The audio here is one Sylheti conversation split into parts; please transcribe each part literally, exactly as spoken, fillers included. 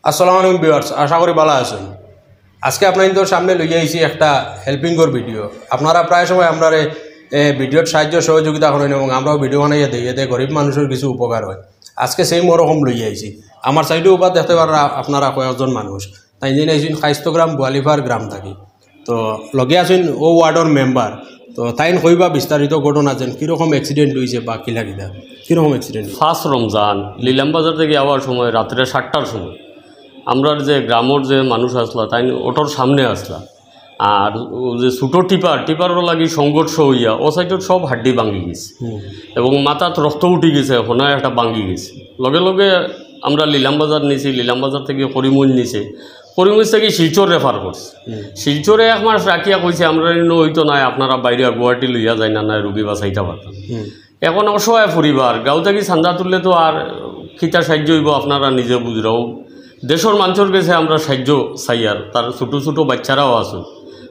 আসসালামু আলাইকুম ভিউয়ার্স, আশা করি ভালা আছইন। আজকে আপনাইনতর সামনে লইয়া আইছি একটা হেল্পিংর ভিডিও। আপনারা প্রায় সময় আমরারে ভিডিওত সাহায্য সহযোগিতা করইন এবং আমরাও ভিডিও বানাইয়া দেই, এতে গরিব মানুষর কিছু উপকার হয়। আজকে সেম ওরকম লইয়া আইছি। আমার সাইডে উবা দেখতে পাররা আপনারা কয়েকজন মানুষ, তাইন যেইন আইছইন কাইস্তগ্রাম বুয়ালিপার গ্রাম থাকি। তো লগে আছইন অউ ওয়ার্ডর মেম্বার। তো তাইন কইবা বিস্তারিত ঘটনা, যেন কিরকম অ্যাক্সিডেন্ট অইছে বা কিলা কিতা, কিরকম অ্যাক্সিডেন্ট? ফার্স্ট রমজান নিলাম বাজার থাকি আওয়ার সময় রাত্রে সাতটার সময় আমরার যে গ্রামর যে মানুষ আছলা, তাইন অটোর সামনে আছলা। আর অউ যে ছোটো টিপার, টিপারও লাগি সংঘর্ষ অইয়া অউ সাইডর সব হাড্ডি ভাঙ্গি গেছে এবং মাথাত রক্ত উঠি গেছে, হনায় একটা ভাঙ্গি গেছে। লগে লগে আমরা নিলাম বাজার নিছি, নিলাম বাজার থাকি করিমগঞ্জ নিছে, করিমগঞ্জ থাকি শিলচর রেফার করছে। শিলচরে এক মাস রাখিয়া কইছে, "আমরার ইনো অইতো নায়, আপনারা বাইরে গুয়াহাটি লইয়া যাইন, না নায় রুগী বাঁচাইতা পারতা।" এখন অসহায় পরিবার, গাঁও থাকি চান্দা তুললে তো আর কিতা সাহায্য অইবো, আপনারা নিজে বুঝরাও। দেশর মানষর গেছে আমরা সাহায্য চাইয়ার, তার ছোটো ছোটো বাইচ্চারাও আছইন,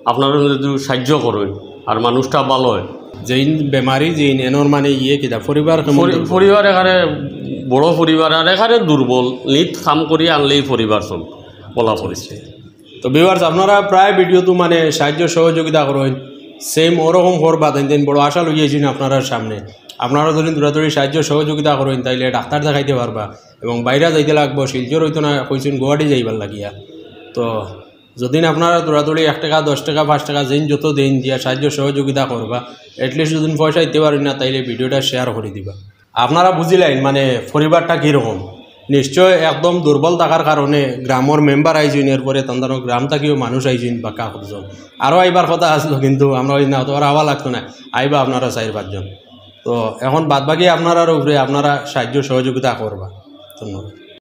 আপনারা যদি সাহায্য করইন আর মানুষটা ভালা অয়। যেইন বেমারি, যেইন এনর মানে ইয়ে কিতা, পরিবার কেমন? পরি- পরিবার এখানে বড় পরিবার, আর এখানে দুর্বল, নিত কাম করি আনলেই পরিবার চল, বলা পড়ছে। তো ভিউয়ার্স, আপনারা প্রায় ভিডিওত মানে সাহায্য সহযোগিতা করইন, সেম ওরকম করবা, তাইন তাইন বড় আশা লইয়া আইছইন আপনারার সামনে। আপনারা যদি দৌড়াদৌড়ি সাহায্য সহযোগিতা করইন, তাইলে ডাক্তার দেখাইতে পারবা এবং বাইরে যাইতে লাগবো, শিলচর অইতো না, কইছইন গুয়াহাটি যাইবার লাগিয়া। তো যদি আপনারা দৌড়াদৌড়ি এক টেকা, দশ টেকা, পাঁচ টেকা, যেইন যত দেইন দিয়া সাহায্য সহযোগিতা করবা, অ্যাটলিস্ট যদি পয়সা দিতে পারইন না, তাইলে ভিডিওটা শেয়ার করি দিবা। আপনারা বুঝিলাইন মানে পরিবারটা কীরকম। নিশ্চয় একদম দুর্বল থাকার কারণে গ্রামর মেম্বার আইছইন, এরপরে তান্দানো গ্রাম থাকিও মানুষ আইছইন বাক্কা কতজন। আরও আইবার কথা আছলো, কিন্তু আমরা ওই না, তো আর আওয়া লাগতো না, আইবা আপনারা চাইর পাঁচজন। তো এখন বাদবাকি আপনারার উপরে, আপনারা সাহায্য সহযোগিতা করবা। ধন্যবাদ।